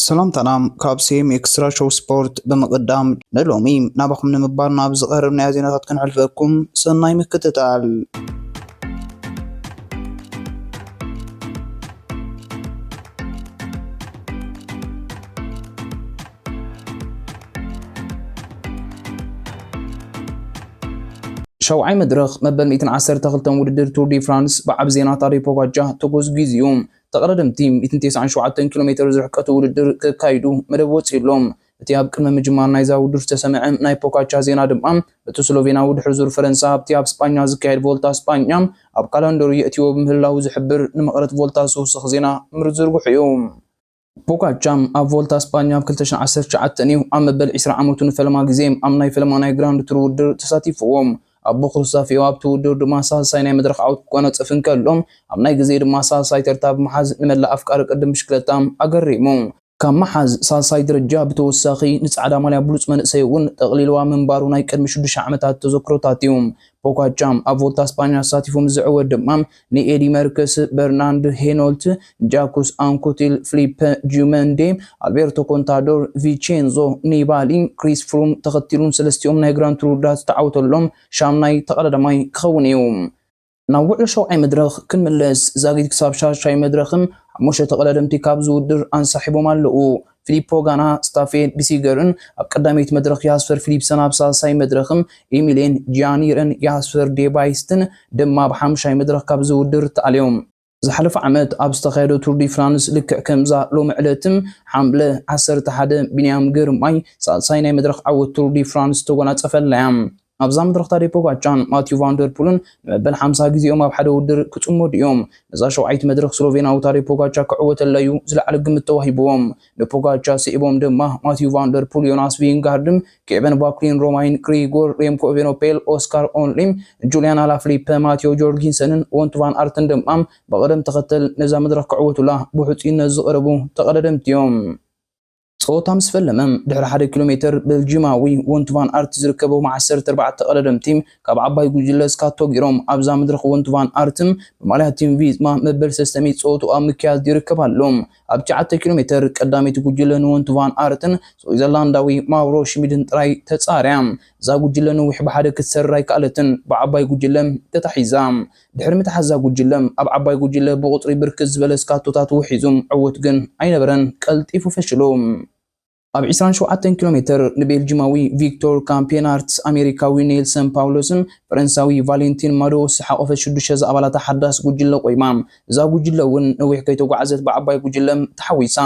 ሰላምታና ካብ ሲ ኤም ኤክስትራ ሾው ስፖርት ብምቕዳም፣ ንሎሚ ናባኹም ንምባል ናብ ዝቐረብናዮ ዜናታት ክንሕልፈኩም። ሰናይ ምክትታል። ሻውዓይ መድረኽ መበል ሚእትን ዓሰርተ ክልተን ውድድር ቱር ዲ ፍራንስ ብዓቢ ዜና ታደይ ፖጋቻ ተጎዝጊዙ እዩ። ተቐዳደምቲ ሚእትን ተስዓን ሸውዓተን ኪሎ ሜትር ዝርሕቀቱ ውድድር ከካይዱ መደብ ወጺኡ ኣሎ። እቲ ኣብ ቅድሚ ምጅማር ናይዛ ውድድር ዝተሰምዐ ናይ ፖጋቻ ዜና ድማ፣ እቲ ስሎቬናዊ ድሕሪ ዙር ፈረንሳ ኣብቲ ኣብ ስጳኛ ዝካየድ ቮልታ ስጳኛ ኣብ ካላንደሩ የእትዎ ብምህላው ዝሕብር ንመቐረት ቮልታ ዝውስኽ ዜና ምርዝርግሑ እዩ። ፖጋቻ ኣብ ቮልታ ስጳኛ ኣብ ክልተ ሽሕን ዓሰርተ ትሽዓተን እዩ ኣብ መበል ዕስራ ዓመቱ ንፈለማ ግዜ ኣብ ናይ ፈለማ ናይ ግራንድ ቱር ውድድር ተሳቲፍዎ። ኣቦ ክሩስታፌኦ ኣብቲ ውድድር ድማ ሳልሳይ ናይ መድረኽ ዓወት ክጎናጸፍ እንከሎ፣ ኣብ ናይ ግዜ ድማ ሳልሳይ ተርታ ብምሓዝ ንመላእ ኣፍቃሪ ቅድም ብሽክለታ ኣገሪሙ። ካብ ምሓዝ ሳልሳይ ደረጃ ብተወሳኺ ንጻዕዳ ማልያ ብሉጽ መንእሰይ እውን ጠቕሊልዋ ምንባሩ ናይ ቅድሚ ሽዱሽተ ዓመታት ተዘክሮታት እዩ። ፖጋቻ ኣብ ቮልታ ስጳኛ ተሳቲፉ ምስ ዝዕወት ድማ ንኤዲ መርከስ፣ በርናንድ ሄኖልት፣ ጃኩስ ኣንኩቲል፣ ፊሊፐ ጁመንዴ፣ ኣልቤርቶ ኮንታዶር፣ ቪቼንዞ ኒባሊ፣ ክሪስ ፍሩም ተኸቲሉን ሰለስቲኦም ናይ ግራንድ ቱር ውድድራት ዝተዓወተሎም ሻምናይ ተቐዳዳማይ ክኸውን እዩ። ናብ ውዕሎ ሻውዓይ መድረኽ ክንምለስ፣ ዛጊት ክሳብ ሻሻይ መድረኽም ሓሙሽተ ተቐዳደምቲ ካብ ዝውድር ኣንሳሒቦም ኣለዉ። ፊሊፖ ጋና፣ ስታፌን ቢሲገርን ኣብ ቀዳመይቲ መድረኽ፣ ያስፐር ፊሊፕሰን ኣብ ሳልሳይ መድረኽም፣ ኤሚሌን ጃኒርን ያስፐር ዴባይስትን ድማ ኣብ ሓሙሻይ መድረኽ ካብ ዝውድር ተኣልዮም። ዝሓለፈ ዓመት ኣብ ዝተኻየደ ቱር ዲ ፍራንስ ልክዕ ከምዛ ሎሚ ዕለትም ሓምለ ዓሰርተ ሓደ ቢንያም ግርማይ ሳልሳይ ናይ መድረኽ ዓወት ቱር ዲ ፍራንስ ተጎናጸፈላ እያ። ኣብዛ መድረኽ ታደይ ፖጋቻን ማቲዩ ቫንደርፑልን ንመበል ሓምሳ ግዜኦም ኣብ ሓደ ውድድር ክጽመዱ እዮም። ነዛ ሸውዓይቲ መድረኽ ስሎቬናዊ ታደይ ፖጋቻ ክዕወተላ እዩ ዝለዓለ ግምት ተዋሂብዎም። ንፖጋቻ ስዒቦም ድማ ማቲዩ ቫንደርፑል፣ ዮናስ ቪንጋርድን ኬቨን ባኩሊን፣ ሮማይን ግሪጎር፣ ሬምኮ ኤቬኖፔል፣ ኦስካር ኦንሊም፣ ጁልያን ኣላፍሊፐ፣ ማቲዮ ጆርጊንሰንን ወንቱ ቫን ኣርትን ድማ ብቕደም ተኸተል ነዛ መድረኽ ክዕወቱላ ብሕጹይነት ዝቐረቡ ተቐዳደምቲ እዮም። ጸወታ ምስ ፈለመ፣ ድሕሪ ሓደ ኪሎ ሜትር ቤልጂማዊ ወንቱ ቫን ኣርት ዝርከቦ ዓሰርተ ኣርባዕተ ተቐዳደምቲ ካብ ዓባይ ጉጅለ ስካቶ ጊሮም ኣብዛ መድረኽ ወንቱ ቫን ኣርት ብማልያ ቲም ቪዝማ መበል ሰለስተ ሚእቲ ጸወትኡ ኣብ ምክያድ ይርከብ ኣሎ። ኣብ ትሽዓተ ኪሎ ሜትር ቀዳመይቲ ጉጅለ ንወንቱ ቫን ኣርትን ስዊዘርላንዳዊ ማውሮ ሽሚድን ጥራይ ተጻርያ። እዛ ጉጅለ ነዊሕ ብሓደ ክትሰርር ኣይከኣለትን፣ ብዓባይ ጉጅለ ተታሒዛ። ድሕሪ ምትሓዛ ጉጅለ፣ ኣብ ዓባይ ጉጅለ ብቑጽሪ ብርክት ዝበለ ስካቶታት ውሒዙ፣ ዕዉት ግን ኣይነበረን፣ ቀልጢፉ ፈሽሉ። ኣብ ዕስራን ሸውዓተን ኪሎ ሜትር ንቤልጂማዊ ቪክቶር ካምፔናርት፣ ኣሜሪካዊ ኔልሰን ፓውሎስን ፈረንሳዊ ቫሌንቲን ማዶስ ዝሓቖፈት ሽዱሽተ ዝኣባላታ ሓዳስ ጉጅለ ቆይማ። እዛ ጉጅለ እውን ነዊሕ ከይተጓዓዘት ብዓባይ ጉጅለ ተሓዊሳ።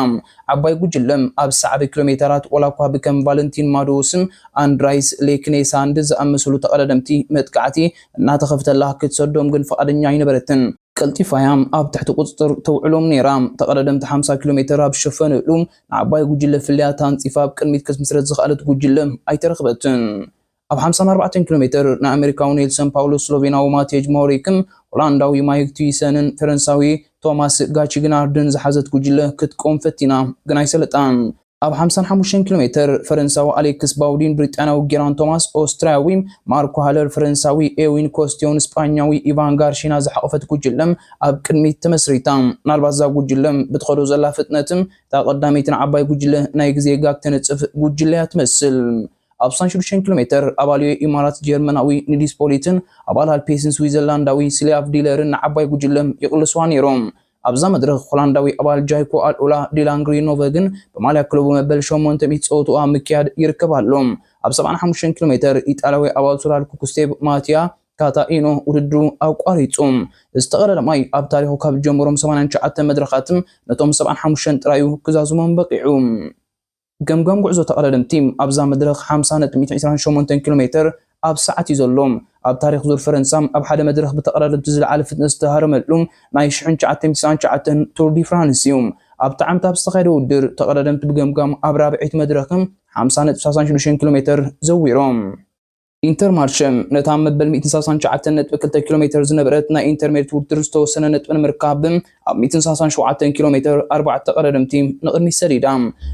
ዓባይ ጉጅለ ኣብ ሰዓቢ ኪሎ ሜተራት ዋላ እኳ ብከም ቫለንቲን ማዶስን ኣንድራይስ ሌክኔሳንድ ዝኣመሰሉ ተቐዳደምቲ መጥቃዕቲ እናተኸፍተላ ክትሰዶም ግን ፍቓደኛ ኣይነበረትን። ቀልጢፋ እያ ኣብ ትሕቲ ቁጽጥር ተውዕሎም ነይራ። ተቐዳደምቲ ሓምሳ ኪሎ ሜተር ኣብ ዝሸፈነሉ ንዓባይ ጉጅለ ፍልያት ኣንጺፋ ኣብ ቅድሚት ክትምስረት ዝኸኣለት ጉጅለ ኣይተረኽበትን። ኣብ ሓምሳን ኣርባዕተን ኪሎ ሜተር ንኣሜሪካዊ ኔልሰን ፓውሎስ፣ ስሎቬናዊ ማቴጅ ሞሪክን ሆላንዳዊ ማይክ ቱይሰንን ፈረንሳዊ ቶማስ ጋቺግናርድን ዝሓዘት ጉጅለ ክትቆም ፈቲና፣ ግን ኣይሰለጣን። ኣብ ሓምሳን ሓሙሽተን ኪሎ ሜተር ፈረንሳዊ ኣሌክስ ባውዲን ብሪጣንያዊ ጌራን ቶማስ፣ ኦስትርያዊ ማርኮ ሃለር፣ ፈረንሳዊ ኤዊን ኮስቲዮን፣ ስጳኛዊ ኢቫን ጋርሺና ዝሓቖፈት ጉጅለ ኣብ ቅድሚት ተመስሪታ። ምናልባት እዛ ጉጅለ ብትኸዶ ዘላ ፍጥነትን እታ ቀዳመይትን ዓባይ ጉጅለ ናይ ግዜ ጋግ ተነጽፍ ጉጅለ እያ ትመስል። ኣብ ሓምሳን ሽዱሽተን ኪሎ ሜተር ኣባል ዩ ኤ ኢማራት ጀርመናዊ ኒዲስ ፖሊትን ኣባል ኣልፔስን ስዊዘርላንዳዊ ስሊያቭ ዲለርን ንዓባይ ጉጅለ ይቕልስዋ ነይሮም። ኣብዛ መድረኽ ሆላንዳዊ ኣባል ጃይኮ ኣልኡላ ዲላን ግሪኖቨግን ብማልያ ክለቡ መበል ሸሞንተ ሚእቲ ጸወትኡ ኣብ ምክያድ ይርከብ ኣሎ። ኣብ ሰብዓን ሓሙሽተን ኪሎ ሜተር ኢጣልያዊ ኣባል ሱራል ኩክስቴብ ማቲያ ካታኢኖ ውድድሩ ኣቋሪጹ። እዚ ተቐዳዳማይ ኣብ ታሪኹ ካብ ጀመሮም ሰማንያን ትሽዓተን መድረኻትን ነቶም ሰብዓን ሓሙሽተን ጥራዩ ክዛዝሞም በቒዑ። ገምጋም ጉዕዞ ተቐዳደምቲ ኣብዛ መድረኽ ሓምሳ ነጥቢ ሚእቲ ዕስራን ሸሞንተን ኪሎ ሜተር ኣብ ሰዓት እዩ ዘሎ። ኣብ ታሪኽ ዙር ፈረንሳ ኣብ ሓደ መድረኽ ብተቐዳደምቲ ዝለዓለ ፍጥነት ዝተሃረመሉ ናይ ሽሕን ትሽዓተ ሚእቲ ስሳን ትሽዓተን ቱር ዲ ፍራንስ እዩ። ኣብቲ ዓመት ኣብ ዝተኻየደ ውድድር ተቐዳደምቲ ብገምጋም ኣብ ራብዐይቲ መድረኽም ሓምሳ ነጥቢ ሰላሳን ሽዱሽተን ኪሎ ሜተር ዘዊሮም። ኢንተርማርሸ ነታ መበል ሚእትን ሰላሳን ትሽዓተን ነጥቢ ክልተ ኪሎ ሜተር ዝነበረት ናይ ኢንተርሜዲየት ውድድር ዝተወሰነ ነጥቢ ንምርካብ ኣብ ሚእትን ሰላሳን ሸውዓተን ኪሎ ሜተር ኣርባዕተ ቀዳደምቲ ንቕድሚት ሰዲዳ።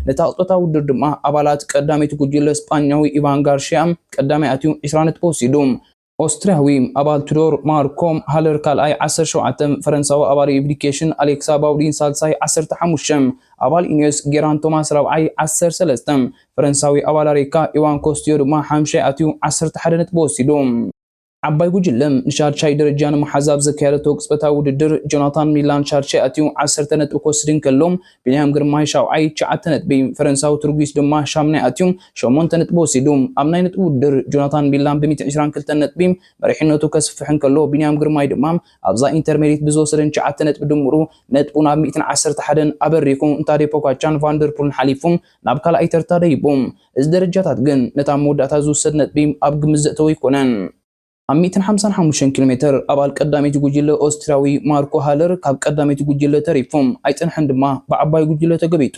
ነታ ቅጽበታዊ ውድድር ድማ ኣባላት ቀዳመይቲ ጉጅለ ስጳኛዊ ኢቫን ጋርሺያ ቀዳማይ ኣትዩ ዕስራ ነጥቢ ወሲዱ። ኦስትርያዊ ኣባል ቱዶር ማርኮ ሃለር ካልኣይ ዓሰርተ ሸውዓተ፣ ፈረንሳዊ ኣባል ሪቪዲኬሽን ኣሌክሳ ባውዲን ሳልሳይ ዓሰርተ ሓሙሽተ፣ ኣባል ኢኒዮስ ጌራን ቶማስ ራብዓይ ዓሰርተ ሰለስተ፣ ፈረንሳዊ ኣባል ኣሬካ ኢዋን ኮስቲዮ ድማ ሓምሻይ ኣትዩ ዓሰርተ ሓደ ነጥቢ ወሲዱ። ዓባይ ጉጅለ ንሻድሻይ ደረጃ ንምሓዝ ኣብ ዘካየደቶ ቅጽበታዊ ውድድር ጆናታን ሚላን ሻድሻይ ኣትዩ ዓሰርተ ነጥቢ ክወስድ እንከሎ፣ ቢንያም ግርማይ ሻውዓይ ትሽዓተ ነጥቢ፣ ፈረንሳዊ ትርጉስ ድማ ሻምናይ ኣትዩ ሸሞንተ ነጥቢ ወሲዱ። ኣብ ናይ ነጥቢ ውድድር ጆናታን ሚላን ብሚእቲ ዕስራን ክልተን ነጥቢ መሪሕነቱ ከስፍሕ እንከሎ፣ ቢንያም ግርማይ ድማ ኣብዛ ኢንተርሜዲት ብዝወሰደን ትሽዓተ ነጥቢ ድምሩ ነጥቡ ናብ ሚእትን ዓሰርተ ሓደን ኣበሪኹ፣ ንታዴ ፖጋቻን ቫንደርፑልን ሓሊፉ ናብ ካልኣይ ተርታ ደይቡ። እዚ ደረጃታት ግን ነታ መወዳእታ ዝውሰድ ነጥቢ ኣብ ግምት ዘእተወ ኣይኮነን። ኣብ ሚእትን ሓምሳን ሓሙሽተን ኪሎ ሜትር ኣባል ቀዳመይቲ ጉጅለ ኦስትርያዊ ማርኮ ሃለር ካብ ቀዳመይቲ ጉጅለ ተሪፉ ኣይጸንሐን ድማ ብዓባይ ጉጅለ ተገቢጡ።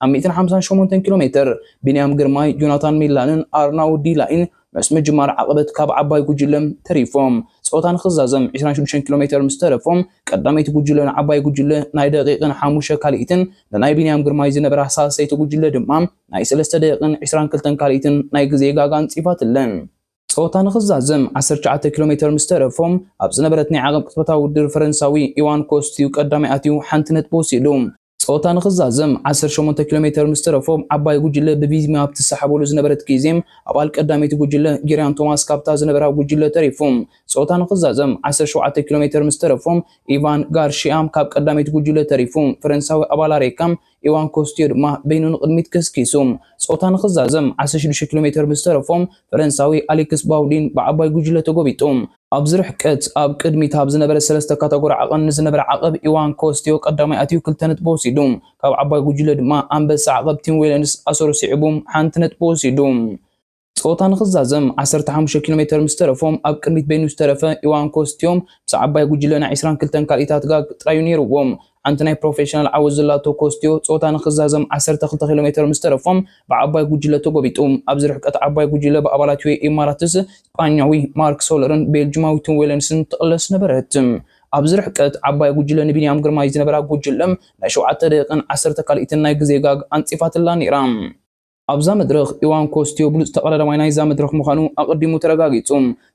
ኣብ ሚእትን ሓምሳን ሸሞንተን ኪሎ ሜትር ቢንያም ግርማይ፣ ጆናታን ሚላንን ኣርናው ዲላይን ምስ ምጅማር ዓቐበት ካብ ዓባይ ጉጅለ ተሪፎም። ጾታ ንኽዛዘም ዕስራን ሽዱሽተን ኪሎ ሜትር ምስ ተረፎም ቀዳመይቲ ጉጅለ ንዓባይ ጉጅለ ናይ ደቂቕን ሓሙሽተ ካልኢትን ንናይ ቢንያም ግርማይ ዝነበራ ሳልሰይቲ ጉጅለ ድማ ናይ ሰለስተ ደቂቕን ዕስራን ክልተን ካልኢትን ናይ ግዜ ጋጋ ኣንጺፋትለን። ጸወታ ንኽዛዘም ዓሰርተ ትሽዓተ ኪሎ ሜትር ምስ ተረፎም፣ ኣብ ዝነበረት ናይ ዓቐብ ቅጽበታዊ ውድድር ፈረንሳዊ ኢዋን ኮስቲዩ ቀዳማይ ኣትዩ ሓንቲ ነጥቢ ወሲዱ። ጸወታ ንኽዛዘም ዓሰርተ ሸሞንተ ኪሎ ሜትር ምስ ተረፎም፣ ዓባይ ጉጅለ ብቪዝማ ኣብ ትሰሓበሉ ዝነበረት ግዜ፣ ኣባል ቀዳመይቲ ጉጅለ ጊርያን ቶማስ ካብታ ዝነበራ ጉጅለ ተሪፉ። ጸወታ ንኽዛዘም ዓሰርተ ሸውዓተ ኪሎ ሜትር ምስ ተረፎም፣ ኢቫን ጋርሺያ ካብ ቀዳመይቲ ጉጅለ ተሪፉ። ፈረንሳዊ ኣባል ኣሬካ ኢዋን ኮስቲዮ ድማ በይኑ ንቕድሚት ከስኪሱ። ጾታ ንኽዛዘም ዓሰርተ ሽዱሽተ ኪሎ ሜትር ምስ ተረፎም፣ ፈረንሳዊ ኣሌክስ ባውዲን ብዓባይ ጉጅለ ተጎቢጡ። ኣብዚ ርሕቀት ኣብ ቅድሚት ኣብ ዝነበረ ሰለስተ ካተጎሪ ዓቐን ንዝነበረ ዓቐብ ኢዋን ኮስቲዮ ቀዳማይ ኣትዩ ክልተ ነጥቢ ወሲዱ። ካብ ዓባይ ጉጅለ ድማ ኣንበሳ ዓቐብ ቲም ዌለንስ ኣሰሩ ስዒቡ ሓንቲ ነጥቢ ወሲዱ። ጸወታ ንኽዛዘም ዓሰርተ ሓሙሽተ ኪሎ ሜትር ምስ ተረፎም፣ ኣብ ቅድሚት በይኑ ዝተረፈ ኢዋን ኮስቲዮ ምስ ዓባይ ጉጅለ ናይ ዕስራን ክልተን ካልኢታት ጋግ ጥራዩ ነይርዎም። ሓንቲ ናይ ፕሮፌሽናል ዓወት ዘላቶ ኮስቲዮ፣ ጸወታ ንኽዛዘም ዓሰርተ ክልተ ኪሎ ሜትር ምስ ተረፎም፣ ብዓባይ ጉጅለ ተጎቢጡ። ኣብዚ ርሕቀት ዓባይ ጉጅለ ብኣባላት ዩ ኤ ኢ ኢማራትስ፣ ስጳኛዊ ማርክ ሶለርን ቤልጅማዊ ቲም ዌለንስን ትቕለስ ነበረት። ኣብዚ ርሕቀት ዓባይ ጉጅለ ንቢንያም ግርማይ ዝነበራ ጉጅለ፣ ናይ ሸውዓተ ደቂቕን ዓሰርተ ካልኢትን ናይ ግዜ ጋግ ኣንጺፋትላ ነይራ። ኣብዛ መድረኽ ኢዋን ኮስቲዮ ብሉጽ ተቐዳዳማይ ናይዛ መድረኽ ምዃኑ ኣቐዲሙ ተረጋጊጹ።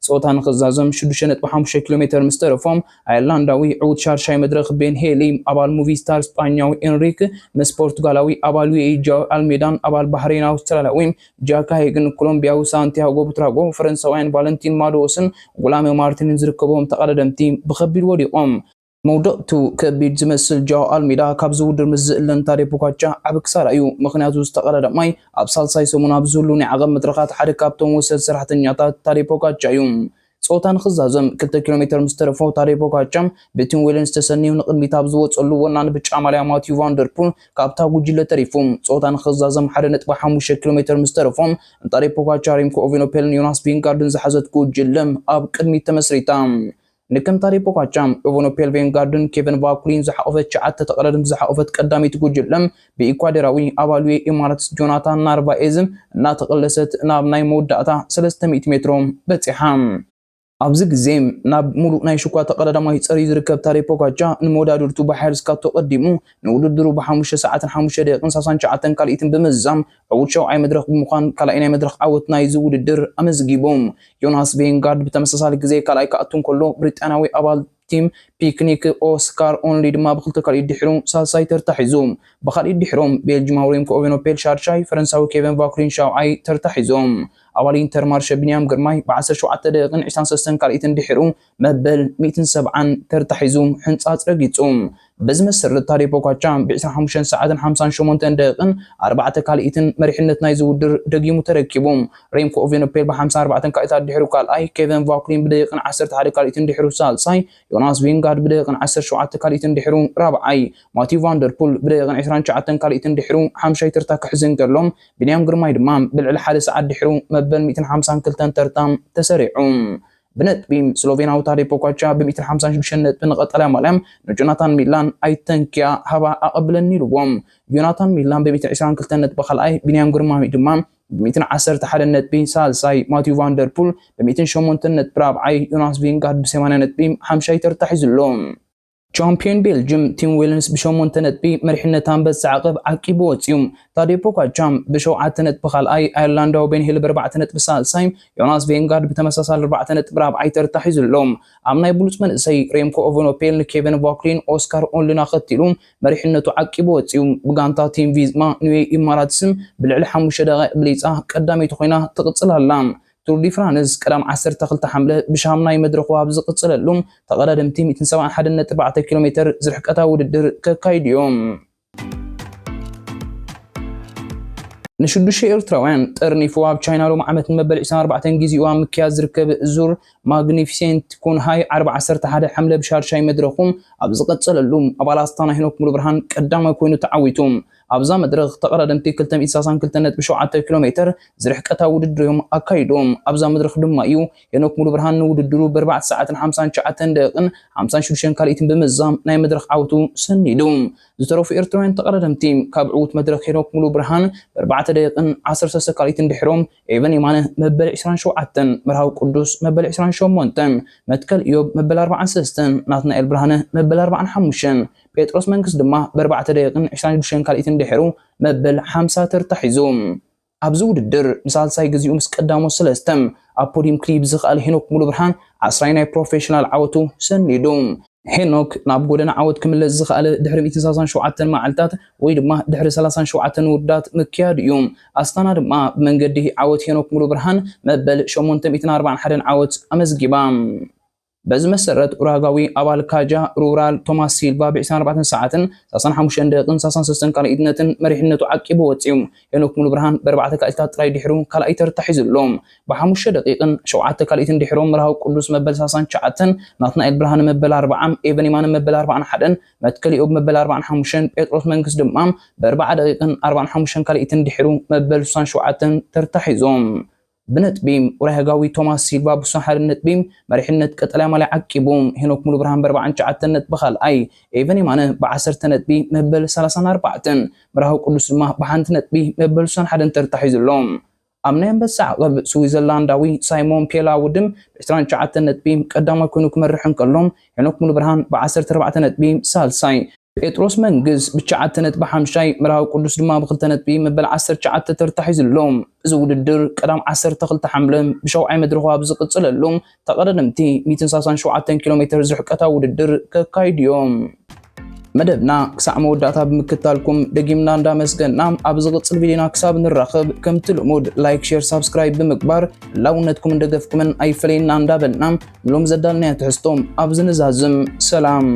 ጸወታ ንኽዛዘም ሽዱሽተ ነጥቢ ሓሙሽተ ኪሎ ሜትር ምስ ተረፎም፣ ኣየርላንዳዊ ዕዉት ሻርሻይ መድረኽ ቤን ሄሊ፣ ኣባል ሙቪስታር ስጳኛዊ ኤንሪክ፣ ምስ ፖርቱጋላዊ ኣባል ዩ ኤ ኢ ጃዊ ኣልሜዳን ኣባል ባህሬን ኣውስትራልያዊ ጃካ ሄግን ኮሎምቢያዊ ሳንቲያጎ ቡትራጎ፣ ፈረንሳውያን ቫለንቲን ማዶስን ጉላመ ማርቲንን ዝርከብዎም ተቐዳደምቲ ብኸቢድ ወዲቖም። መውደቕቱ ከቢድ ዝመስል ጃኦ ኣልሜዳ ካብዚ ውድድር ምስ ዝእለን ታዴ ፖጋቻ ዓቢ ክሳራ እዩ። ምኽንያቱ ዝተቐዳደማይ ኣብ ሳልሳይ ሰሙን ኣብ ዝህሉ ናይ ዓቐብ መድረኻት ሓደ ካብቶም ወሰድ ሰራሕተኛታት ታዴ ፖጋቻ እዩ። ጾታ ንኽዛዘም ክልተ ኪሎ ሜትር ምስ ተረፎ ታዴ ፖጋቻ ብቲም ዌለንስ ተሰንዩ ንቕድሚት ኣብ ዝወጸሉ ወናኒ ብጫ ማልያ ማቲዩ ቫንደርፑል ካብታ ጉጅለ ተሪፉ። ጾታ ንኽዛዘም ሓደ ነጥቢ ሓሙሽተ ኪሎ ሜትር ምስ ተረፎ ንታዴ ፖጋቻ ሪምኮ ኦቬኖፔልን ዮናስ ቪንጋርድን ዝሓዘት ጉጅለ ኣብ ቅድሚት ተመስሪታ። ንክም ታዴ ፖጋቻ፣ ኦቨኖፔል ቬንጋርድን ኬቨን ቫኩሊን ዝሓቆፈት ትሽዓተ ተቐዳደምቲ ዝሓቆፈት ቀዳመይቲ ጉጅለ ብኢኳዶራዊ ኣባል ዩ ኤ ኢ ኢማራትስ ጆናታን ናርቫኤዝ እናተቐለሰት ናብ ናይ መወዳእታ ሰለስተ ሚእቲ ሜትሮ በጺሓ። ኣብዚ ግዜ ናብ ሙሉእ ናይ ሽኳ ተቐዳዳማይ ጸርዩ ዝርከብ ታዴ ፖጋቻ ንመወዳድርቱ ብሓይል ስካቶ ቀዲሙ ንውድድሩ ብሓሙሽተ ሰዓትን ሓሙሽተ ደቂቕን ሰላሳን ትሽዓተን ካልኢትን ብምዝዛም ዕዉት ሸውዓይ መድረኽ ብምዃን ካልኣይ ናይ መድረኽ ዓወት ናይዚ ውድድር ኣመዝጊቡ። ዮናስ ቬንጋርድ ብተመሳሳሊ ግዜ ካልኣይ ክኣቱ እንከሎ፣ ብሪጣንያዊ ኣባል ቲም ፒክኒክ ኦስካር ኦንሊ ድማ ብክልተ ካልኢት ድሒሩ ሳልሳይ ተርታ ሒዙ። ብኻልኢት ድሒሮም ቤልጅማዊ ሬምኮ ኦቬኖፔል ሻድሻይ፣ ፈረንሳዊ ኬቨን ቫኩሊን ሻውዓይ ተርታ ሒዞም። ኣባል ኢንተርማርሸ ቢንያም ግርማይ ብዓሰርተ ሸውዓተ ደቂቕን ዕስራን ሰለስተን ካልኢትን ድሒሩ መበል ሚእትን ሰብዓን ተርታ ሒዙ ሕንጻጽ ረጊጹ። በዚ መሰረት ታዴ ፖጋቻ ብ ዕስራን ሓሙሽተን ሰዓትን ሓምሳን ሸሞንተን ደቂቕን ኣርባዕተ ካልኢትን መሪሕነት ናይዚ ውድድር ደጊሙ ተረኪቡ። ሬምኮ ኦቬኖፔል ብ ሓምሳን ኣርባዕተን ካልኢታት ድሒሩ ካልኣይ፣ ኬቨን ቫኩሊን ብደቂቕን ዓሰርተ ሓደ ካልኢትን ድሒሩ ሳልሳይ፣ ዮናስ ቪንጋርድ ብደቂቕን ዓሰርተ ሸውዓተ ካልኢትን ድሒሩ ራብዓይ፣ ማቲዩ ቫንደርፑል ብደቂቕን ዕስራን ትሽዓተን ካልኢትን ድሒሩ ሓምሻይ ተርታ ክሕዝ እንከሎ፣ ቢንያም ግርማይ ድማ ብልዕሊ ሓደ ሰዓት ድሒሩ መበል ሚእትን ሓምሳን ክልተን ተርታ ተሰሪዑ። ብነጥቢ ስሎቬናዊ ታዴ ፖጋቻ ብ ሚእትን ሓምሳን ሽዱሽተን ነጥቢ ንቐጠልያ ማልያ ንጆናታን ሚላን ኣይተንክያ ሃባ ኣቐብለኒ ኢልዎም። ጆናታን ሚላን ብ ሚእትን ዕስራን ክልተን ነጥቢ ካልኣይ፣ ቢንያም ግርማይ ድማ ብ ሚእትን ዓሰርተ ሓደን ነጥቢ ሳልሳይ፣ ማቲዩ ቫንደርፑል ብ ሚእትን ሸሞንተን ነጥቢ ራብዓይ፣ ዮናስ ቪንጋርድ ብ ሰማንያ ነጥቢ ሓምሻይ ተርታ ሒዙ ኣሎ። ቻምፒዮን ቤልጅም ቲም ዊልንስ ብሸሞንተ ነጥቢ መሪሕነት ኣንበሳ ዓቐብ ዓቂቡ ወፂኡ። ታዴ ፖጋቻር ብሸውዓተ ነጥቢ ካልኣይ፣ ኣየርላንዳዊ ቤን ሂል ብኣርባዕተ ነጥቢ ሳልሳይ፣ ዮናስ ቬንጋርድ ብተመሳሳሊ ኣርባዕተ ነጥቢ ራብዓይ ተርታ ሒዙ ኣሎ። ኣብ ናይ ብሉፅ መንእሰይ ሬምኮ ኦቨኖፔል ንኬቨን ቫኩሊን ኦስካር ኦንልን ኣኸቲሉ መሪሕነቱ ዓቂቡ ወፂኡ። ብጋንታ ቲም ቪዝማ ኑዌ ኢማራትስም ብልዕሊ ሓሙሽተ ደቂቕ ብሊፃ ቀዳመይቲ ኮይና ትቕፅል ኣላ። ቱር ዲ ፍራንስ ቀዳም ዓሰርተ ክልተ ሓምለ ብሻም ናይ መድረኹ ኣብ ዝቕፅለሉ ተቐዳደምቲ ሚእትን ሰብዓን ሓደን ነጥቢ ኣርባዕተ ኪሎ ሜትር ዝርሕቀታ ውድድር ከካይዱ እዮም። ንሽዱሽተ ኤርትራውያን ጠርኒፉ ኣብ ቻይና ሎም ዓመት ንመበል ዕስራን ኣርባዕተን ግዜኡ ኣብ ምክያድ ዝርከብ ዙር ማግኒፊሴንት ኩንሃይ ዓርቢ ዓሰርተ ሓደ ሓምለ ብሻድሻይ መድረኹ ኣብ ዝቐጸለሉ ኣባል ኣስታና ሄኖክ ሙሉብርሃን ቀዳማይ ኮይኑ ተዓዊቱ። ኣብዛ መድረኽ ተቐዳደምቲ ክልተ ሚእቲ ሰላሳን ክልተን ነጥቢ ሸውዓተ ኪሎ ሜትር ዝርሕቀታ ውድድር እዮም ኣካይዶም። ኣብዛ መድረኽ ድማ እዩ ሄኖክ ሙሉብርሃን ንውድድሩ ብኣርባዕተ ሰዓትን ሓምሳን ትሽዓተን ደቂቕን ሓምሳን ሽዱሽተን ካልኢትን ብምዝዛም ናይ መድረኽ ዓወቱ ሰኒዱ። ዝተረፉ ኤርትራውያን ተቐዳደምቲ ካብ ዕዉት መድረኽ ሄኖክ ሙሉብርሃን ብኣርባዕተ ደቂቕን ዓሰርተ ሰለስተ ካልኢትን ድሕሮም ኤቨን የማነ መበል ዕስራን ሸውዓተን፣ መርሃዊ ቅዱስ መበል ዕስራን ሸሞንተን፣ መትከል ኢዮብ መበል ኣርባዓን ሰለስተን፣ ናትናኤል ብርሃነ መበል ኣርባዓን ሓሙሽተን፣ ጴጥሮስ መንግስ ድማ ብኣርባዕተ ደቂቕን ዕስራን ሽዱሽተን ካልኢትን ድሕሩ መበል ሓምሳ ተርታ ሒዙ። ኣብዚ ውድድር ንሳልሳይ ግዜኡ ምስ ቀዳሞት ሰለስተ ኣብ ፖዲየም ክድይብ ዝኸኣለ ሄኖክ ሙሉብርሃን ዓስራይ ናይ ፕሮፌሽናል ዓወቱ ሰኒዱ። ሄኖክ ናብ ጎደና ዓወት ክምለስ ዝኸኣለ ድሕሪ ሚእትን ሰላሳን ሸውዓተን መዓልታት ወይ ድማ ድሕሪ ሰላሳን ሸውዓተን ውርዳት ምክያዱ እዩ። ኣስታና ድማ ብመንገዲ ዓወት ሄኖክ ሙሉብርሃን መበል ሸሞንተ ሚእትን ኣርባዓን ሓደን ዓወት ኣመዝጊባ። በዚ መሰረት ኡራጋዊ ኣባል ካጃ ሩራል ቶማስ ሲልቫ ብዕስራን ኣርባዕተን ሰዓትን ሰላሳን ሓሙሽተን ደቂቕን ሰላሳን ሰለስተን ካልኢትነትን መሪሕነቱ ዓቂቡ ወፂኡ። ሄኖክ ሙሉብርሃን ብኣርባዕተ ካልኢታት ጥራይ ድሕሩ ካልኣይ ተርታ ሒዙ ኣሎ። ብሓሙሽተ ደቂቕን ሸውዓተ ካልኢትን ድሕሮም መርሃዊ ቅዱስ መበል ሰላሳን ትሽዓተን፣ ናትናኤል ብርሃነ መበል ኣርባዓ፣ ኤቨን የማነ መበል ኣርባዓን ሓደን፣ መትከል ኢዮብ መበል ኣርባዓን ሓሙሽተን፣ ጴጥሮስ መንግስ ድማ ብኣርባዓ ደቂቕን ኣርባዓን ሓሙሽተን ካልኢትን ድሕሩ መበል ስሳን ሸውዓተን ተርታ ሒዞም። ብነጥቢ ኡራጋዊ ቶማስ ሲልቫ ብስሳን ሓደን ነጥቢ መሪሕነት ቀጠልያ ማልያ ዓቂቡ። ሄኖክ ሙሉብርሃን ብኣርባዓን ትሽዓተን ነጥቢ ካልኣይ፣ ኤቨን የማነ ብዓሰርተ ነጥቢ መበል ሰላሳን ኣርባዕተን፣ መርሃዊ ቅዱስ ድማ ብሓንቲ ነጥቢ መበል ስሳን ሓደን ተርታ ሒዙ ኣሎ። ኣብ ናይ ኣንበሳ ዓቐብ ስዊዘርላንዳዊ ሳይሞን ፔላ ውድም ብዕስራን ትሽዓተን ነጥቢ ቀዳማይ ኮይኑ ክመርሕ እንከሎ፣ ሄኖክ ሙሉብርሃን ብዓሰርተ ኣርባዕተ ነጥቢ ሳልሳይ፣ ጴጥሮስ መንግስ ብትሽዓተ ነጥቢ ሓምሻይ፣ መርሃዊ ቅዱስ ድማ ብክልተ ነጥቢ መበል ዓሰርተ ትሽዓተ ተርታ ሒዙ ኣሎ። እዚ ውድድር ቀዳም ዓሰርተ ክልተ ሓምለ ብሸውዓይ መድረኹ ኣብ ዝቕጽለሉ ተቐዳደምቲ ሚእትን ሰላሳን ሸውዓተን ኪሎ ሜትር ዝርሕቀታ ውድድር ከካይዱ እዮም። መደብና ክሳዕ መወዳእታ ብምክታልኩም ደጊምና እንዳመስገና፣ ኣብ ዝቕጽል ቪድዮና ክሳብ ንራኸብ ከምቲ ልሙድ ላይክ፣ ሼር፣ ሳብስክራይብ ብምግባር ህላውነትኩምን ደገፍኩምን ኣይፈለየና እንዳበልና፣ ንሎም ዘዳልናዮ ትሕዝቶ ኣብዚ ንዛዝም። ሰላም።